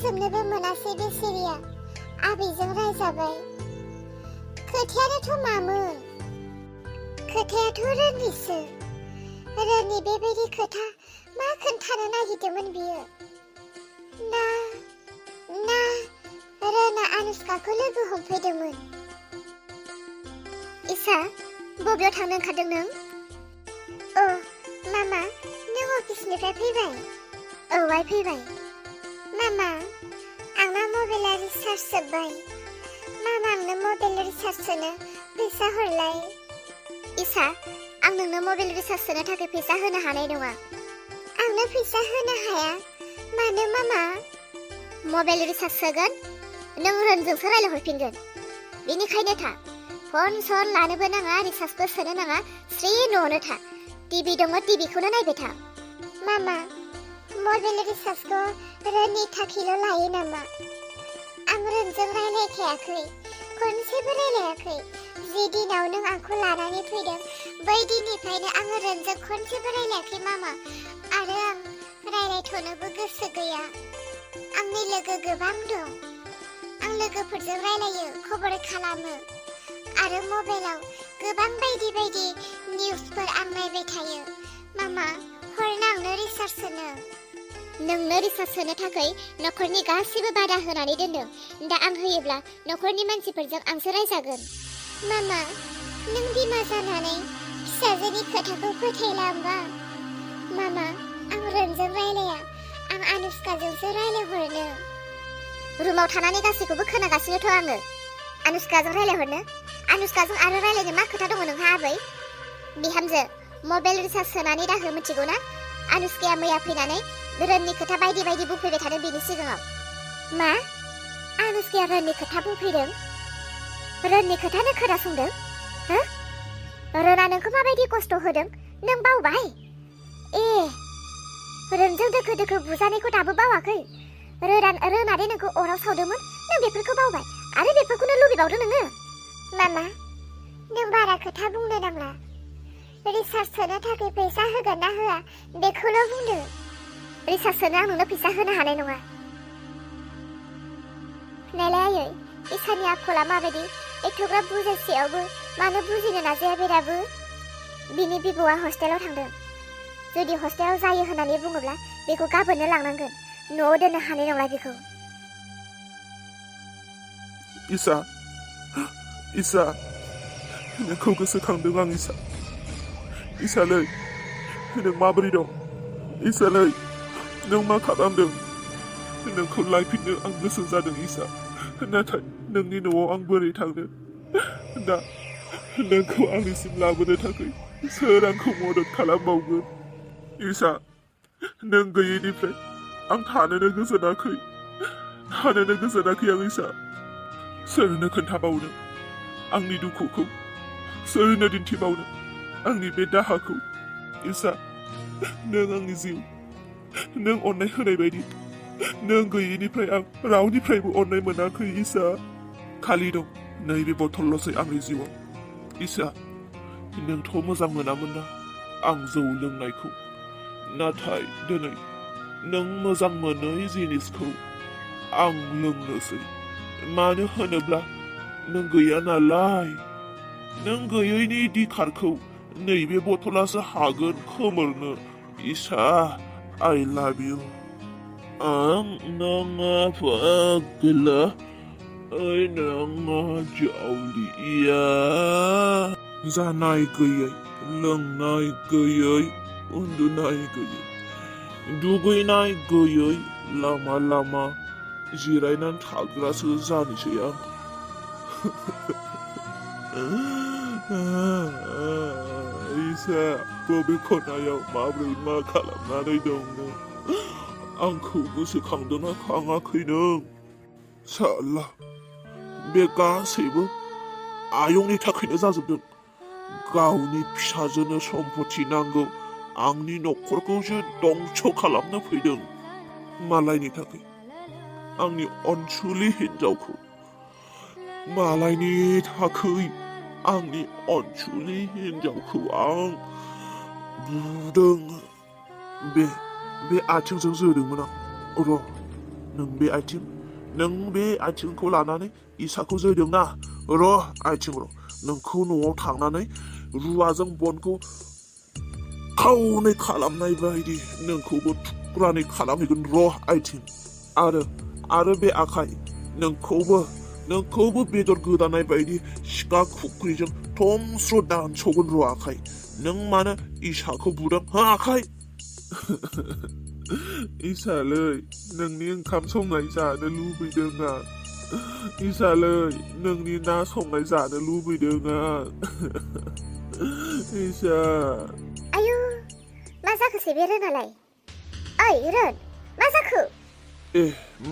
फोजोबनोबो मोनासै बे सिरिया आबैजों रायजाबाय। खोथायानोथ' मामोन? खोथायाथ' रोनिसो। रोनि बेबायदि खोथा मा खोन्थानो नागिरदोंमोन बियो? ना रोना आनुष्काखौ लोगो हमफैदोंमोन? इसा, बबेयाव थांनो ओंखारदों नों? मामा, नों अफिसनिफ्राय फैबाय? औ, फैबाय। मामा, आंना मबाइला रिचार्ज जोब्बाय। मामा, आंनो मबाइल रिचार्ज सोनो फैसा हरलाय। इसा, आं नोंनो मबाइल रिचार्ज सोनो थाखाय फैसा होनो हानाय नङा। आंनो फैसा होनो हाया? मानो मामा? मबाइल रिचार्ज सोगोन, नों रोनजोंसो रायलायहरफिनगोन। बेनिखायनो था, फन सन लानोबो नाङा, रिचार्जबो सोनो नाङा, स्रि न'आवनो था। टिभि दङ, टिभिखौनो नायबाय था। मामा, मबाइल रिचार्जखौ रोननि थाखायल' लायो नामा? आं रोनजों रायलायखायाखै, खनसेबो रायलायाखै। जि दिनाव नों आंखौ लानानै फैदों, बै दिननिफ्रायनो आङो रोनजों खनसेबो रायलायाखै मामा। आरो आं रायलायथ'नोबो गोसो गैया। आंनि लोगो गोबां दं। आं लोगोफोरजों रायलायो, खबर खालामो। आरो मबाइलाव गोबां बायदि बायदि निउसफोर आं नायबाय थायो। मामा, हरना आंनो रिचार्ज सोनो। नोंनो रिचार्ज सोनो थाखाय न'खरनि गासैबो बादा होनानै दोनदों। दा आं होयोब्ला न'खरनि मानसिफोरजों आंसो रायजागोन। मामा, नों बिमा जानानै फिसाजोनि खोथाखौ फोथायला होमबा? मामा, आं रोनजों रायलाया, आं आनुष्काजोंसो रायलायहरनो। रुमाव थानानै गासैखौबो खोनागासिनोथ' आङो। आनुष्काजों रायलायहरनो? आनुष्काजों आरो रायलायनो मा खोथा दङ नोंहा आबै? बिहामजो, मबाइल रिचार्ज सोनानै दाहो, मिथिगौ ना? आनुष्काया मैया फैनानै रोननि खोथा बायदि बायदि बुंफैबाय थादों बिनि सिगाङाव। मा? आनुष्काया रोननि खोथा बुंफैदों? रोननि खोथानो खोनासंदों? हो? रोना नोंखौ माबायदि खस्थ' होदों नों बावबाय? रोनजों दोखो दोखो बुजानायखौ दाबो बावाखै? रोना दे नोंखौ अराव सावदोंमोन, नों बेफोरखौ बावबाय आरो बेफोरखौनो लुबैबावदों नोङो? मामा, नों बारा खोथा बुंनो नांला। रिचार्ज सोनो थाखाय फैसा होगोन ना होआ बेखौल' बुंदो। रिचार्ज सोनो आं नोंनो फैसा होनो हानाय नङा। नायलाय आयै, इसानि आखला माबायदि? एथ'ग्राब बुजायसेयावबो मानो बुजिनो नाजाया बे दाबो? बिनि बिबौआ हस्टेलाव थांदों। जुदि हस्टेलाव जायो होननानै बुङोब्ला बेखौ गाबोननो लांनांगोन। न'आव दोननो हानाय नंला बेखौ। इसा, नोंखौ गोसोखांदों आं इसा। इसालै, नों माबोरै दं? इसालै, नों मा खालामदों? नोंखौ लायफिननो आं गोसो जादों इसा। नाथाय नोंनि न'आव आं बोरै थांनो? दा नोंखौ आंनिसिम लाबोनो थाखाय सोर आंखौ मदद खालामबावगोन? इसा, नों गैयैनिफ्राय आं थानोनो गोजोनाखै आं इसा। सोरनो खोन्थाबावनो आंनि दुखुखौ? सोरनो दिन्थिबावनो आंनि बे दाहाखौ? इसा, नों आंनि जिउ, नों अननाय होनाय बायदि नों गैयैनिफ्राय आं रावनिफ्रायबो अननाय मोनाखै इसा। खालि दं नैबे बथलल'सै आंनि जिउआव। इसा, नोंथ' मोजां मोनामोन ना आं जौ लोंनायखौ? नाथाय दिनै नों मोजां मोनै जिनिसखौ आं लोंनोसै। मानो होनोब्ला नों गैया नालाय। नों गैयैनि दिखारखौ नैबे बथलासो हागोन खोमोरनो। इसा, I love you. आं नङा फाग्ला, नङा जावलिया। जानाय गैयै, लोंनाय गैयै, उन्दुनाय गैयै, दुगैनाय गैयै, लामा लामा जिरायनानै थाग्रासो जानोसै आं। इसा, बबे खनायाव माब्रै मा खालामनानै दं नों? आंखौ गोसोखांदोंना खाङाखै नों? साला, बे गासैबो आयंनि थाखायनो जाजोबदों। गावनि फिसाजोनो सम्पति नांगौ, आंनि न'खरखौसो दंस' खालामनो फैदों। मालायनि थाखाय आंनि अनसुलि हिनजावखौ, मालायनि थाखाय आंनि अनसुलि हिनजावखौ आं बुदों। बे आथिंजों जोदोंमोन आं। र' नों बे आथिंखौ लानानै इसाखौ जोदों ना र' आथिं र' नोंखौ न'आव थांनानै रुवाजों बनखौ खावनै खालामनाय बायदि नोंखौबो थुख्रानै खालामहैगोन र' आथिं आरो बे आखाइ नोंखौबो बेदर गोदानाय बायदि सिखा खुख्रिजों थमस्र' दानस'गोन र' आखाइ नों मानो इसाखौ बुदों हा आखाइ इसालै नोंनि ओंखाम संनाय जानो लुबैदों आं इसालै नोंनि ना संनाय जानो लुबैदों आं इसा आयु मा जाखोसै बे रोनालाय ओइ रोन मा जाखो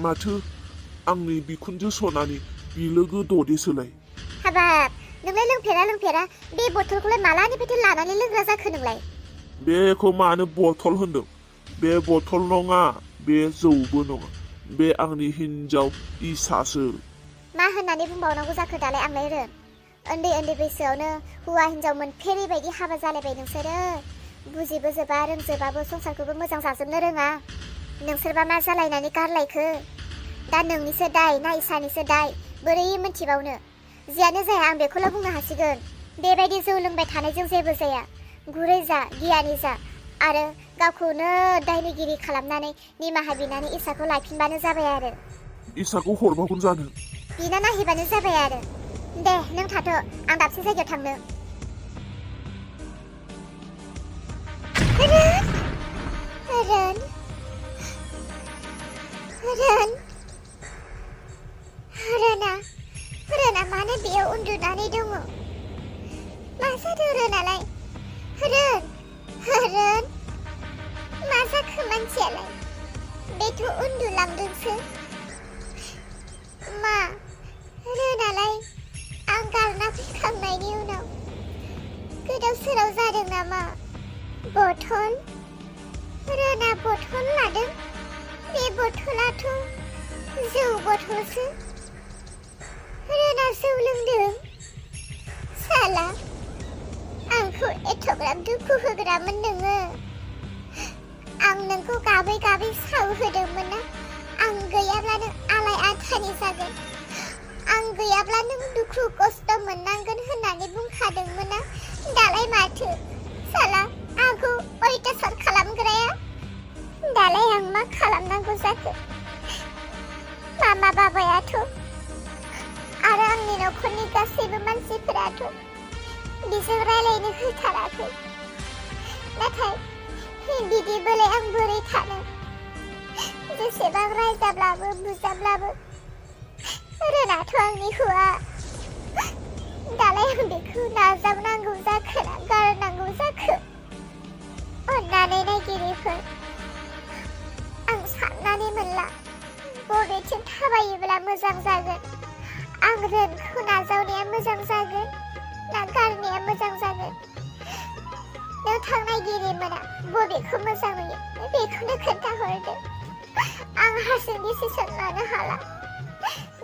माथो आंनि बिखुनजो सनानि बिलोगो ददेसोलाय हाबाब नोंलाय लोंफेरा बे बथलखौलाय मालानिफ्रायथो लानानै लोंग्रा जाखो नोंलाय बेखौ मानो बथल होनदों बे बथल नङा बे जौबो नङा बे आंनि हिन्जाव इसासो मा होननानै बुंबावनांगौ जाखो दालाय आंलाय रोन उन्दै बैसोआवनो हौवा हिन्जाव मोनफेरै बायदि हाबा जालायबाय नोंसोरो बुजिबो जोबा रोंजोबाबो संसारखौबो मोजां जाजोबनो रोङा नोंसोरबा मा जालायनानै गारलायखो दा नोंनिसो दाय ना इसानिसो दाय बोरै मिथिबावनो जियानो जाया आं बेखौल' बुंनो हासिगोन बेबायदि जौ लोंबाय थानायजों जेबो जाया गुरै जा गियानि जा आरो गावखौनो दायनिगिरि खालामनानै निमाहा बिनानै इसाखौ लायफिनबानो जाबाय आरो इसाखौ हरबावगोन जानो बिना नायहैबानो जाबाय आरो दे नों थाथ' आं दाबसे जायगायाव थांनो रोना मानो बेयाव उन्दुनानै दङ मा जादों रोनालाय रोन मा जाखो मानसियालाय बेथ' उन्दुलांदोंसो मा रोनालाय आं गारना फैखांनायनि उनाव गोदाव सोराव जादों नामा बथल रोना बथल लादों बे बथलाथ' जौ बथलसो रोना जौ लोंदों साला आंखौ एथ'ग्राब दुखु होग्रामोन नोङो आं नोंखौ गाबै सावहोदोंमोन ना आं गैयाब्ला नों आलाय आथानि जागोन आं गैयाब्ला नों दुखु खस्थ' मोननांगोन होननानै बुंखादोंमोन ना दालाय माथो साला आंखौ अयथासार खालामग्राया दालाय आं मा खालामनांगौ जाखो मामा बाबायाथ' आरो आंनि न'खरनि गासैबो मानसिफोराथ' बिजों रायलायनो होथाराखै नाथाय बिदिबोलाय आं बोरै थानो जेसेबां रायजाब्लाबो बुजाब्लाबो रोनाथ' आंनि हौवा दालाय आं बेखौ नाजावनांगौ जाखो ना गारनांगौ जाखो अन्नानै नायगिरिफोर आं साननानै मोनला बबेथिं थाबायोब्ला मोजां जागोन आं रोनखौ नाजावनाया मोजां जागोन ना गारनाया मोजां जागोन नोंथां नायगिरिमोना बबेखौ मोजां नुयो बेखौनो खोन्थाहरदो आं हारसिं डिसिसन लानो हाला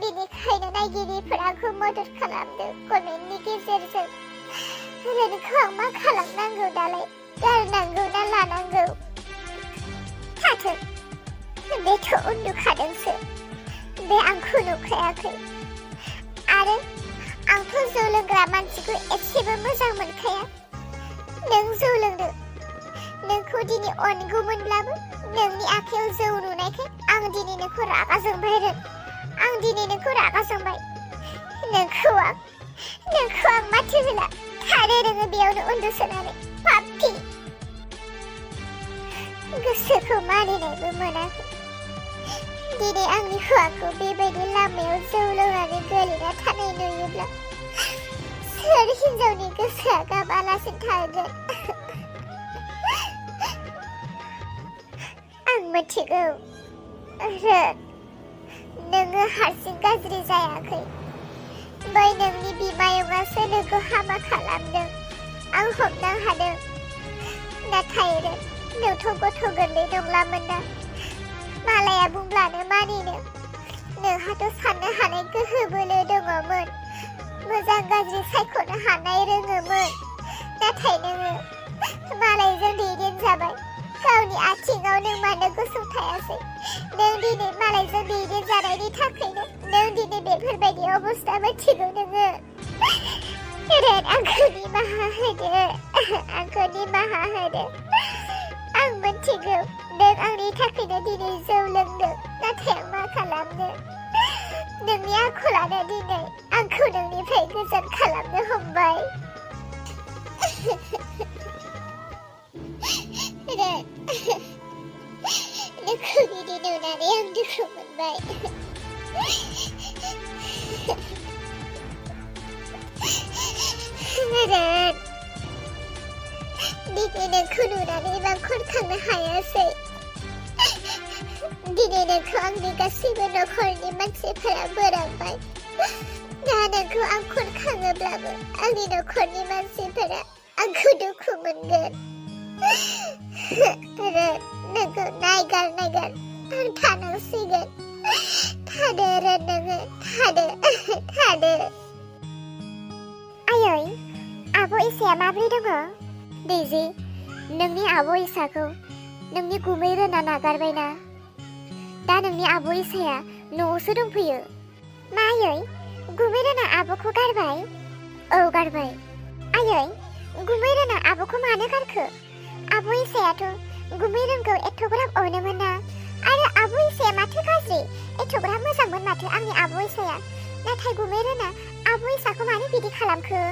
बेनिखायनो नायगिरिफोरा आंखौ मदद खालामदो कमेन्टनि गेजेरजों रोनखौ आं मा खालामनांगौ दालाय गारनांगौ ना लानांगौ थाथों बेथ' उन्दुखादोंसो बे आंखौ नुखायाखै आरो आंथ' जौ लोंग्रा मानसिखौ एसेबो मोजां मोनखाया नों जौ लोंदो नोंखौ दिनै अनगौमोनब्लाबो नोंनि आखायाव जौ नुनायखाय आं दिनै नोंखौ रागा जोंबाय आं दिनै नोंखौ रागा जोंबाय नोंखौ आं माथो होला थानो नोङो बेयावनो उन्दुसोनानै पापि गोसोखौ मानिनायबो मोनाखै दिनै आंनि हौवाखौ बेबायदि लामायाव जौ लोंनानै गोलैना थानाय नुयोब्ला सोर हिन्जावनि गोसोआ गाबालासिनो थागोन आं मिथिगौ रोन नोङो हारसिं गाज्रि जायाखै बै नोंनि बिमायंआसो नोंखौ हाबा खालामदों आं हमनो हादों नाथाय रोन नोंथ' गथ' गोरलै नंलामोन ना मालाया बुंब्लानो मानिनो नोंहाथ' साननो हानाय गोहो बोलो दङमोन मोजां गाज्रि सायख'नो हानाय रोङोमोन नाथाय नोङो मालायजों दैदेनजाबाय गावनि आथिङाव नों मानो गसंथायासै नों दिनै मालायजों बिदि जानायनि थाखायनो नों दिनै बेफोरबायदि अबस्था मिथिगौ नोङो रेड आंखौ निमाहा होदो आंखौ निमाहा होदो आं मिथिगौ नों आंनि थाखायनो दिनै जौ लोंदों नाथाय आं मा खालामनो नोंनि आखलानो दिनै आंखौ नोंनिफ्राय गोजान खालामनो हमबाय नोंखौ बिदि नुनानै आं दुखु मोनबाय दिनै नोंखौ नुनानै आं खनखांनो हायासै दिनै नोंखौ आंनि गासैबो नखरनि मानसिफोरा बोराबबाय दा नोंखौ आं खनखाङोब्लाबो आंनि नखरनि मानसिफोरा आंखौ दुखु मोनगोन आरो नोंखौ नायगार नायगार आं थानांसिगोन थादो आरो नोङो थादो थादो आयै आब' इसाया माब्रै दङ दैजि नोंनि आब' इसाखौ नोंनि गुमै रोना नागारबायना दा नोंनि आब' इसाया न'आवसो दंफैयो मा आयै गुमै रोना आब'खौ गारबाय औ गारबाय आयै गुमै रोना आब'खौ मानो गारखो आब' इसायाथ' गुमै रोंखौ एथ'ग्राब अनोमोन ना आरो आब' इसाया माथो गाज्रि एथ'ग्राब मोजांमोन माथो आंनि आब' इसाया नाथाय गुमै रोना आब' इसाखौ मानो बिदि खालामखो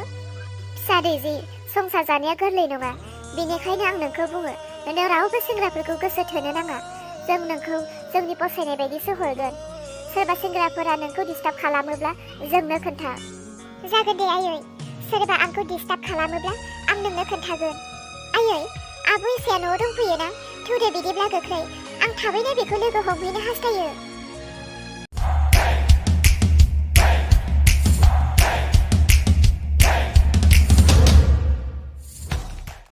फिसा दैजि संसार जानाया गोरलै नङा बेनिखायनो आं नोंखौ बुङो नों रावबो सेंग्राफोरखौ गोसो थोनो नाङा जों नोंखौ जोंनि फसायनाय बायदिसो हरगोन सोरबा सेंग्राफोरा नोंखौ डिस्टार्ब खालामोब्ला जोंनो खोन्था जागोन दे आयै सोरबा आंखौ डिस्टार्ब खालामोब्ला आं नोंनो खोन्थागोन आयै आब' इसाया न'आव दंफैयो ना थौदो बिदिब्ला गोख्रै आं थाबैनो बेखौ लोगो हमहैनो हास्थायो